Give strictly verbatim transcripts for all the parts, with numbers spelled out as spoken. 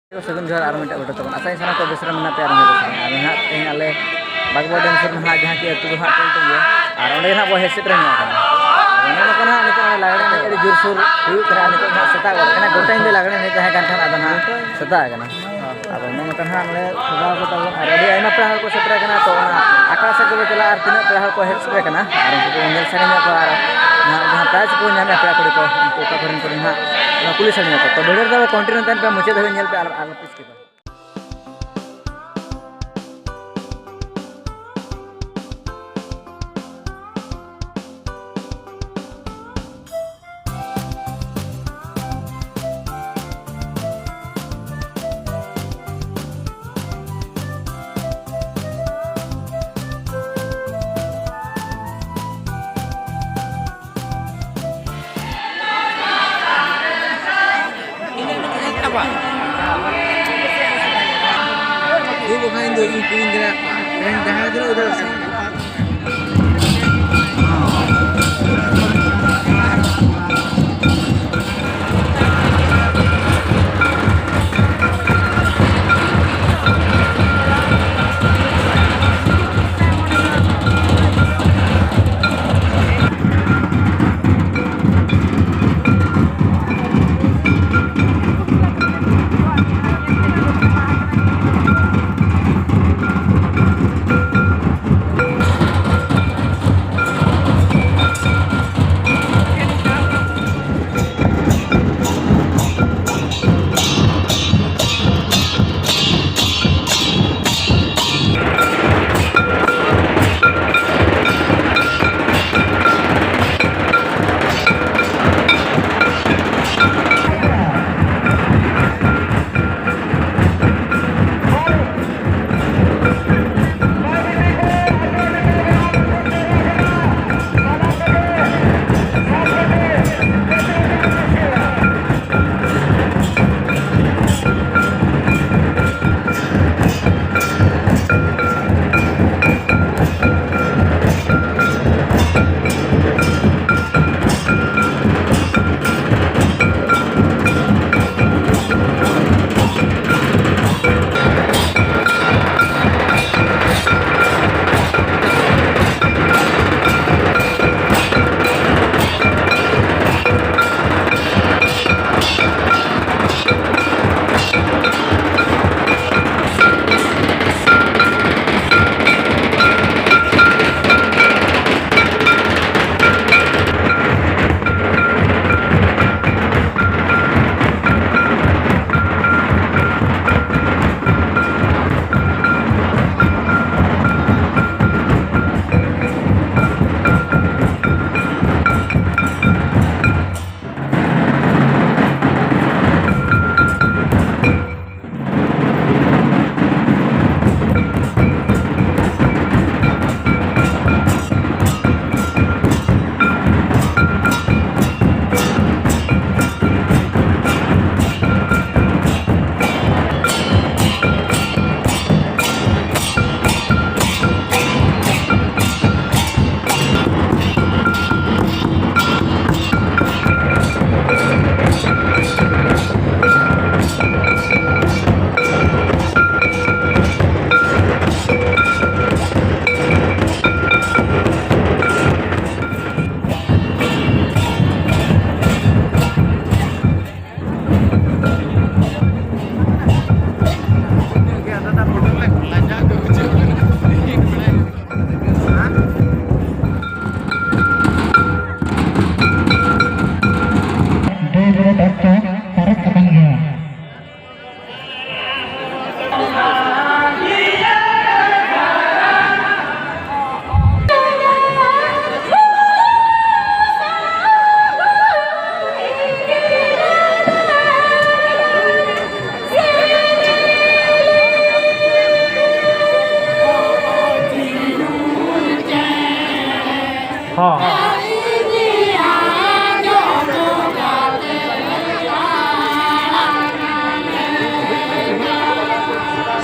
ᱥᱟᱹᱜᱩᱱ ᱡᱚᱦᱟᱨ ᱟᱨ ᱢᱤᱫᱴᱟᱝ video ᱛᱟᱵᱚᱱ᱾ ᱟᱥᱟᱧ ᱥᱟᱱᱟᱢ ᱠᱚ ᱵᱮᱥ ᱨᱮ ᱢᱮᱱᱟᱜ ᱯᱮᱭᱟ ᱟᱨ ᱢᱮᱱᱟᱜ ᱯᱮᱭᱟ᱾ ᱟᱫᱚ ᱱᱟᱦᱟᱜ ᱛᱮᱦᱮᱧ ᱟᱞᱮ ᱵᱟᱜᱽᱵᱚᱲ ᱰᱮᱢ ᱥᱩᱨ ᱱᱟᱦᱟᱜ ᱡᱟᱦᱟᱸ ᱠᱤ ᱟᱹᱛᱩ ᱫᱚ ᱦᱟᱸᱜ ᱴᱚᱞᱴᱚ ᱜᱮᱭᱟ᱾ ᱟᱨ ᱚᱸᱰᱮ ᱱᱟᱦᱟᱜ ᱵᱚ ᱦᱮᱡ ᱥᱮᱴᱮᱨ ᱧᱚᱜ ᱟᱠᱟᱱᱟ᱾ ᱟᱫᱚ ᱱᱚᱜᱼᱚ ᱱᱚᱝᱠᱟ ᱱᱟᱦᱟᱜ ᱱᱤᱛᱚᱜ ᱚᱱᱟ ᱞᱟᱜᱽᱲᱮ ᱮᱱᱮᱡ ᱟᱹᱰᱤ ᱡᱳᱨᱥᱳᱨ ᱦᱩᱭᱩᱜ ᱠᱟᱱᱟ᱾ ᱱᱤᱛᱚᱜ ᱱᱟᱦᱟᱜ ᱥᱮᱛᱟᱜ ᱜᱚᱫ ᱟᱠᱟᱱᱟ᱾ ᱜᱚᱴᱟ ᱧᱤᱫᱟᱹ ᱞᱟᱜᱽᱲᱮ ᱮᱱᱮᱡ ᱛᱟᱦᱮᱸ ᱠᱟᱱ ᱛᱟᱦᱮᱸᱫ, ᱟᱫᱚ ᱱᱟᱦᱟᱜ ᱥᱮᱛᱟᱜ ᱟᱠᱟᱱᱟ᱾ ᱟᱫᱚ ᱱᱚᱜᱼᱚ ᱱᱚᱝᱠᱟ ᱱᱟᱦᱟᱜ ᱱᱚᱰᱮ ᱥᱟᱡᱟᱣ ᱠᱚ ᱛᱟᱵᱚᱱ ᱟᱨ ᱟᱹᱰᱤ ᱟᱭᱢᱟ ᱯᱮᱲᱟ ᱦᱚᱲ ᱠᱚ ᱥᱮᱴᱮᱨ ᱟᱠᱟᱱᱟ᱾ ᱛᱚ ᱚᱱᱟ ᱟᱠᱷᱲᱟ ᱥᱮᱫ ᱜᱮᱵᱚ ᱪᱟᱞᱟᱜᱼᱟ ᱟᱨ ᱛᱤᱱᱟᱹᱜ ᱯᱮᱲᱟ ᱦᱚᱲ ᱠᱚ ᱦᱮᱡ ᱥᱮᱴᱮᱨ ᱟᱠᱟᱱᱟ ᱟᱨ ᱩᱱᱠᱩ ᱠᱚ ᱧᱮᱞ ᱥᱟᱺᱜᱤᱧ ᱧᱚᱜ ᱠᱚᱣᱟ ᱟᱨ ᱱᱟᱦᱟᱜ ᱡᱟᱦᱟᱸ prize ᱠᱚ ᱧᱟᱢᱮᱫᱼᱟ ᱯᱮᱲᱟ ᱠᱩᱲᱤ ᱠᱚ, ᱩᱱᱠᱩ ᱚᱠᱟ ᱠᱚᱨᱮᱱ ᱠᱚ ᱱᱟᱦᱟᱜ ᱚᱱᱟ ᱠᱩᱞᱤ ᱥᱟᱺᱜᱤᱧ ᱧᱚᱜ ᱠᱚᱣᱟ᱾ ᱛᱚ video ᱨᱮᱫᱚ continue ᱛᱟᱦᱮᱱ ᱯᱮ, ᱢᱩᱪᱟᱹᱫ ᱫᱷᱟᱹᱵᱤᱡ ᱧᱮᱞ ᱯᱮ ᱟᱨ ᱟᱞᱚ ᱯᱮ skip ᱟ᱾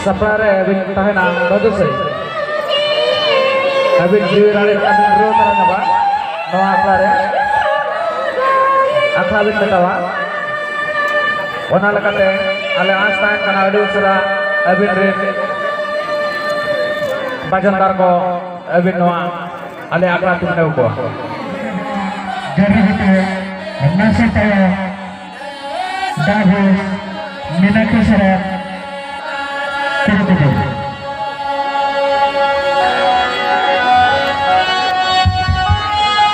ᱥᱟᱯᱲᱟᱣ ᱨᱮ ᱟᱹᱵᱤᱱ ᱛᱟᱦᱮᱱᱟ ᱵᱟᱹᱫᱩ ᱥᱮ ᱟᱹᱵᱤᱱ ᱡᱤᱣᱤ ᱨᱟᱲᱮᱡ ᱠᱟᱛᱮ ᱨᱩᱣᱟᱹᱲ ᱫᱟᱲᱮ ᱧᱚᱜᱟ ᱱᱚᱣᱟ ᱟᱠᱷᱲᱟ ᱨᱮ ᱟᱠᱷᱲᱟ ᱵᱤᱱ ᱢᱮᱴᱟᱣᱟ᱾ ᱚᱱᱟ ᱞᱮᱠᱟᱛᱮ ᱟᱞᱮ ᱟᱸᱥ ᱛᱟᱦᱮᱱ ᱠᱟᱱᱟ ᱟᱹᱰᱤ ᱩᱥᱟᱹᱨᱟ ᱟᱹᱵᱤᱱ ᱨᱮᱱ ᱵᱟᱡᱚᱱᱫᱟᱨ ᱠᱚ ᱟᱹᱵᱤᱱ ᱱᱚᱣᱟ ᱟᱞᱮ ᱟᱠᱷᱲᱟ ᱛᱮ ᱢᱮᱱᱟᱜ ᱠᱚᱣᱟ᱾ ᱡᱟᱹᱨᱤ ᱠᱟᱛᱮ ᱱᱟᱥᱮ ᱛᱟᱭᱚᱢ ᱫᱟᱵᱤ ᱢᱤᱱᱟᱠᱷᱤ ᱥᱚᱨᱮᱱ ᱠᱩᱲᱤ ᱠᱚᱫᱚ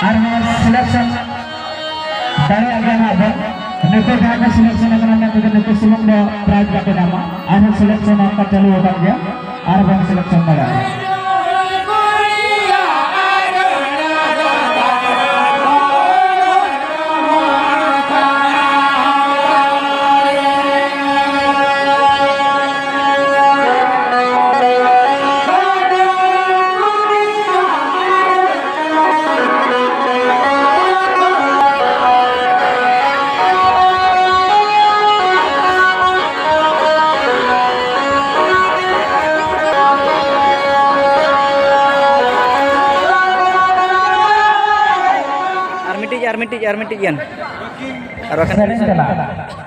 ᱟᱨ ᱱᱚᱣᱟ selection ᱫᱟᱲᱮᱭᱟᱜ ᱜᱮᱭᱟ ᱱᱟᱦᱟᱜ ᱵᱚᱱ᱾ ᱱᱩᱠᱩ ᱡᱟᱦᱟᱸ ᱠᱚ selection ᱟᱠᱟᱱᱟ ᱢᱮᱱᱛᱮ ᱱᱩᱠᱩ ᱥᱩᱢᱩᱝ ᱫᱚ prize ᱵᱟᱠᱚ ᱧᱟᱢᱟ, ᱟᱨᱦᱚᱸ selection ᱚᱱᱠᱟ ᱪᱟᱹᱞᱩ ᱟᱠᱟᱱ ᱜᱮᱭᱟ᱾ ᱟᱨᱵᱚᱱ selection ᱫᱟᱲᱮᱭᱟᱜᱼᱟ᱾ ᱟᱨ ᱢᱤᱫᱴᱤᱡ, ᱟᱨ ᱢᱤᱫᱴᱤᱡ, ᱟᱨ ᱢᱤᱫᱴᱤᱡ ᱜᱟᱱ᱾ ᱟᱨ ᱵᱟᱠᱷᱟᱱ ᱥᱮᱨᱮᱧ ᱪᱟᱞᱟᱜ᱾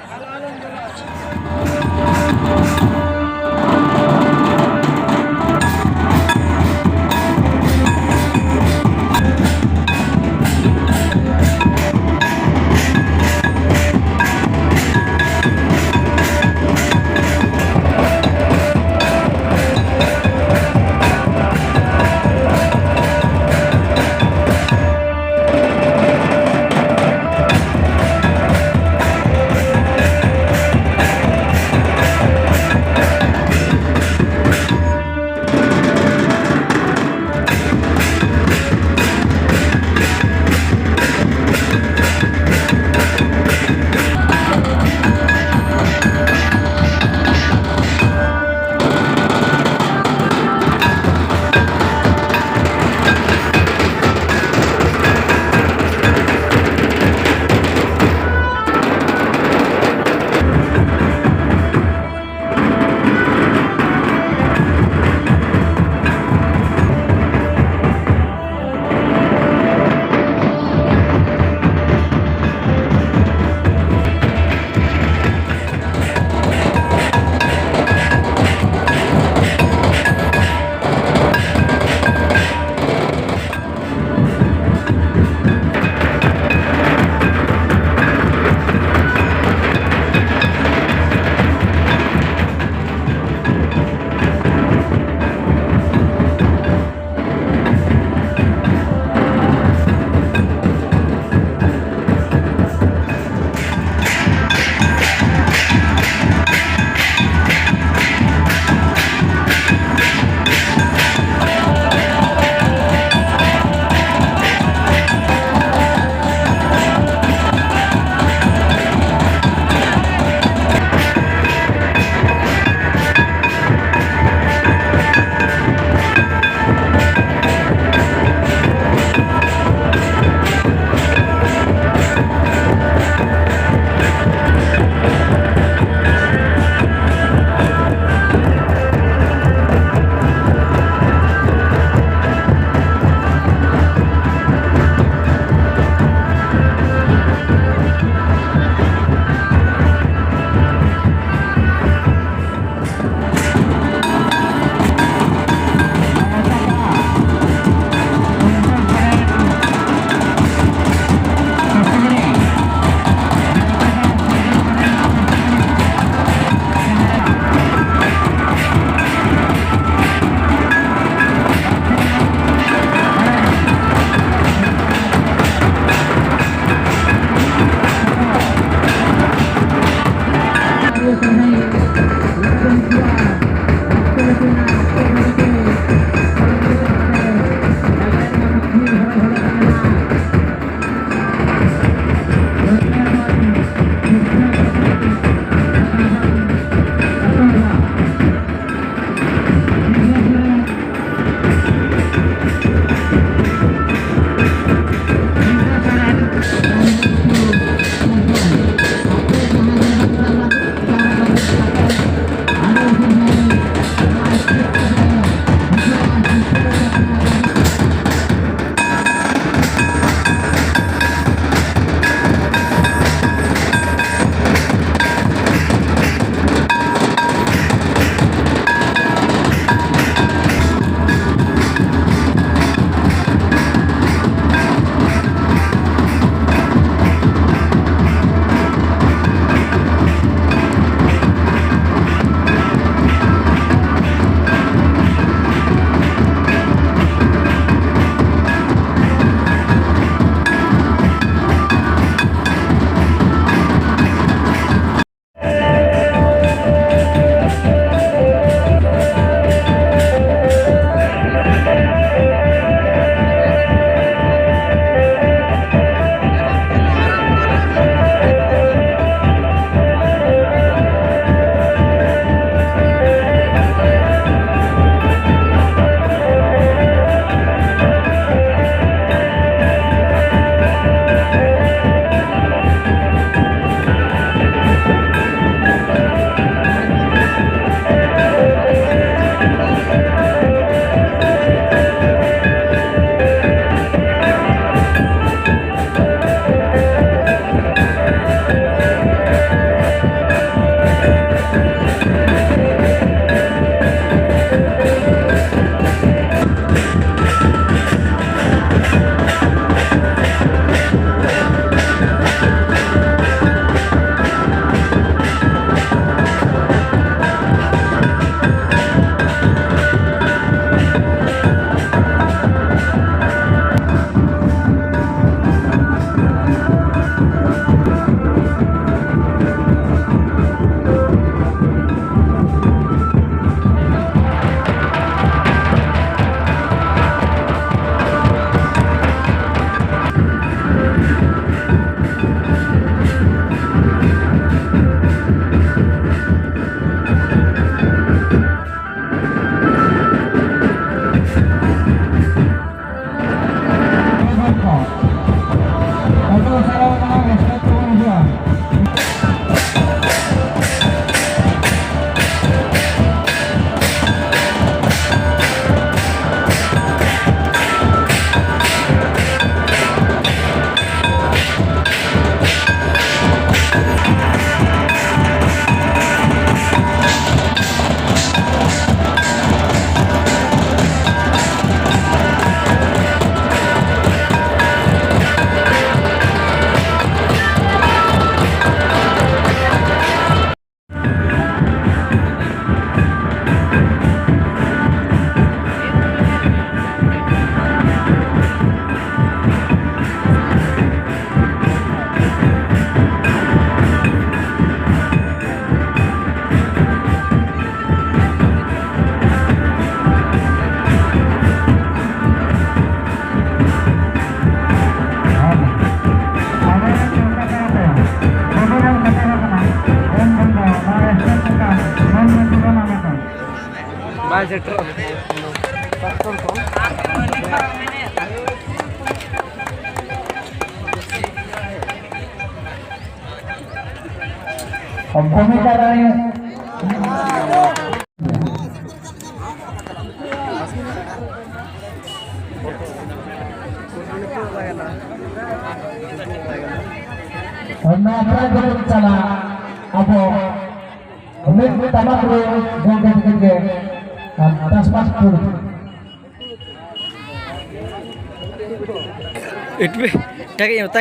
ᱵᱷᱩᱢᱤᱠᱟ ᱨᱟᱱᱤ᱾ ᱚᱱᱟ ᱟᱠᱷᱲᱟ ᱫᱚ ᱪᱟᱞᱟᱜ ᱟᱵᱚ ᱢᱤᱫ ᱴᱟᱢᱟᱠ ᱨᱩ ᱜᱚᱢᱠᱮ ᱛᱟᱹᱠᱤᱱ ᱜᱮ, ᱟᱨ ᱪᱟᱥᱵᱟᱥ ᱠᱚ᱾ ᱤᱴᱵᱤ, ᱴᱟᱜᱮ ᱢᱮᱛᱟ᱾